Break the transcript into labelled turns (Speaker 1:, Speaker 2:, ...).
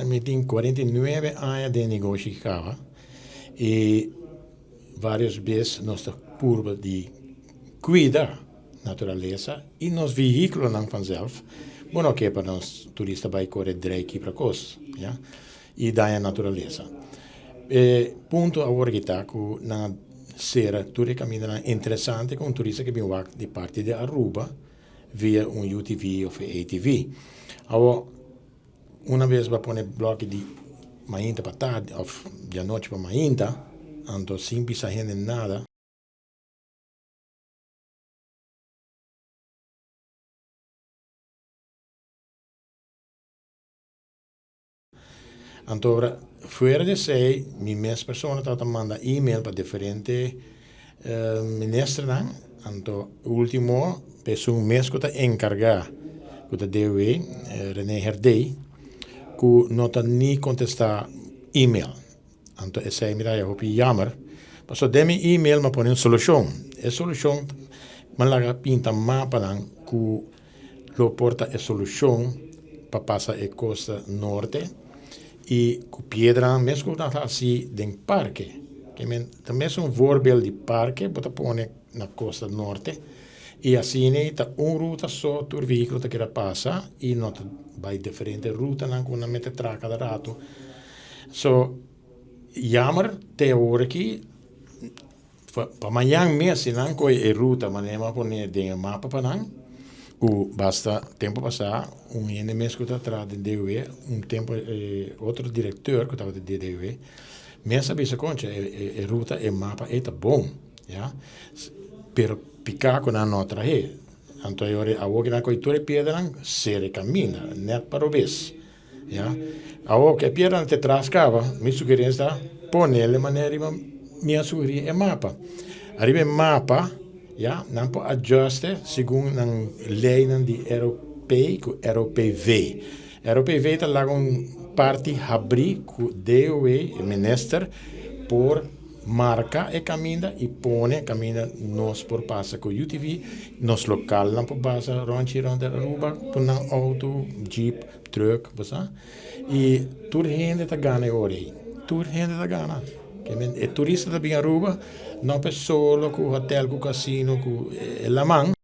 Speaker 1: Mi tin 49 aña den negoshi kaba i varios bes nos ta purba di kuida naturalesa i nos vehíkulonan vanzelf. Bo no ke pa nos turista bai kore drei kibra kos, ya, i daña naturalesa. E punto awor aki ta ku nan a sera tur e kamindanan interesante ku un turista ke bin wak di parti di Aruba via un UTV of ATV. Awor, una bes bo a pone bloki di mainta pa tardi of di anochi pa mainta, anto sin bisa hende nada. Anto ora fuera di esei mi mes persona tabata manda email pa diferente ministernan, anto ultimo esun mes ku ta enkargá ku ta DOW, Rene Herdé, ku no ta ni kontestá email. Anto esei mi ta haya hopi jammer, pasobra den mi email mi a pone un solushon. E solushon mi a laga pinta mapanan ku lo por ta e solushon pa pasa e kosta norte i ku piedranan mes ku nan ta hasi den parke. Ke men ta mes un voorbeeld di parke bo ta pone na kosta norte i asina ta un ruta so tur vehíkulo ta keda pasa i no ta bai diferente rutanan ku nan mester traha kada ratu. So jammer te awor aki pa mañan mes si nan kohe e ruta manera mi a pone den e mapa pa nan ku basta tempo pasá un hende mes ku ta traha den DOW un tempo e otro direkteur ku tabata den DOW mes a bisa koncha e ruta e mapa ei ta bon ya pero piká ku nan no a trah'é anto e ora awor ku nan kohe tur e piedranan sera e kaminda nèt pa robes. Ya. Awor ke piernan te tras kaba, mi sugerensia ta ponele manera riba mi a sugerí e mapa. Ariba e mapa, ya, nan por adjuste segun nan leinan di ROP ku ROPV. ROPV ta laga un parti habrí ku DOW, e minister, por marka e kaminda i pone kaminda nos por pasa ku UTV, nos lokalnan por pasa ròntchi rònt Aruba ku nan outo, jeep, truck, bo sa. I tur hende ta gana e ora ei, tur hende ta gana. E turista ta bin Aruba no pa e solo ku hotel, ku kasino, ku e laman.